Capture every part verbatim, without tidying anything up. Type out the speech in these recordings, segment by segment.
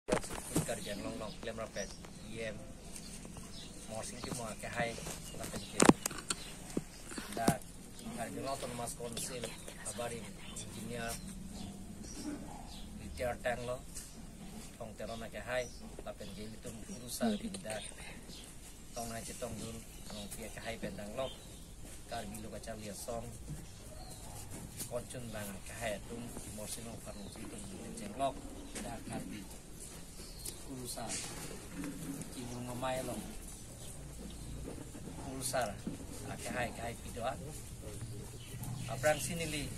Karbi Anglong along klemrap pen E M Morsing Timung akehai lapen ke dak Karbi Anglong Autonomous Council abarim engineer retired tanglo Thong Teron akehai lapen ke ilitum kurusar pini dak tongnai chetongdun Rongpi akehai pen danglok Karbi Lo Kacharli Asong Konchunbang akehai atum Morsing Nongpharlongsi atum pen chenglok dak Karbi kurusar Chingrung Amei along kurusar akehai akehai pidua. Aphrangsi neli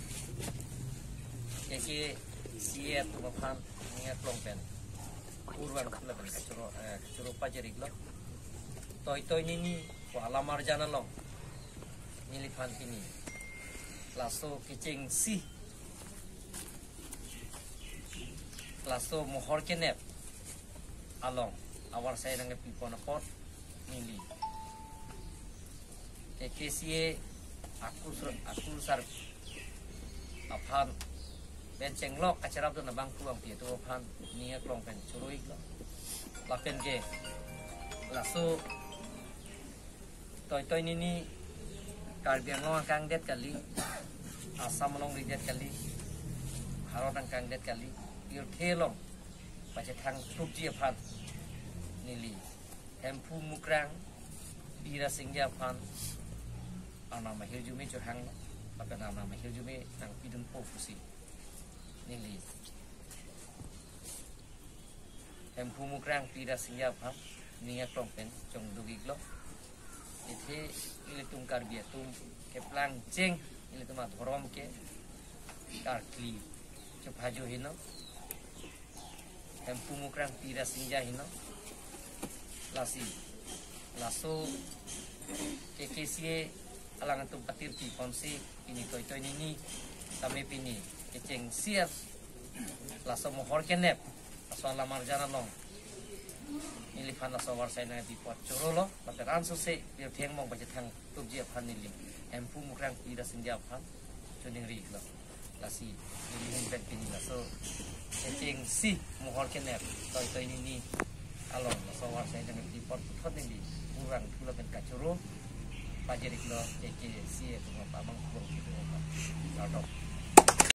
K K C A atum aphan ning aklong pen kurvangthu lapen kachoro, eh, kachoro pajiriklo. Toitoi nini pu alam arjan along neliphan pini laso kechengsi, laso mohor kenep along avarsai nangkepipon apot neli K K C A akur, akurusar aphan pen chenglok kacherapdun abang kurvangpi atum aphan ning aklong pen choro-iklo. Lapen ke laso toitoi nini Karbi Anglong angkangdet kali, Assam along ridet kali, Bharat angkangdet kali, pirthe along pachethang tupji aphan neli Hemphu Mukrang Pi Rasingja aphan Arnam ahirjume chehang lapen Arnam ahirjume nangpidunpo pusi neli Hemphu Mukrang Pi Rasingja aphan ning aklong pen chongduk-iklo. Athe ilitum Karbi atum keplang cheng ilitum adhorom ke karkli chephajo heno, Hemphu Mukrang Pi Rasingja heno. Lasi laso K K C A alangtum patirpi ponsi pini toitoi nini tame pini kechengsi laso mohor kenep laso alam arjan along neliphan laso avarsai nangkepipon chorolo, lapen ansose pirthe angbong pachethang tupji aphan neli Hemphu Mukrang Pi Rasingja aphan choningri-iklo. Lasi neli ahin pen pini laso kechengsi mohor kenep toitoi nini along laso avarsai nangkepipon puthot neli kurvangthu lapen kachoro pajiriklo K K C A atum aphan, amang kurvangthu atum aphan. Kardom.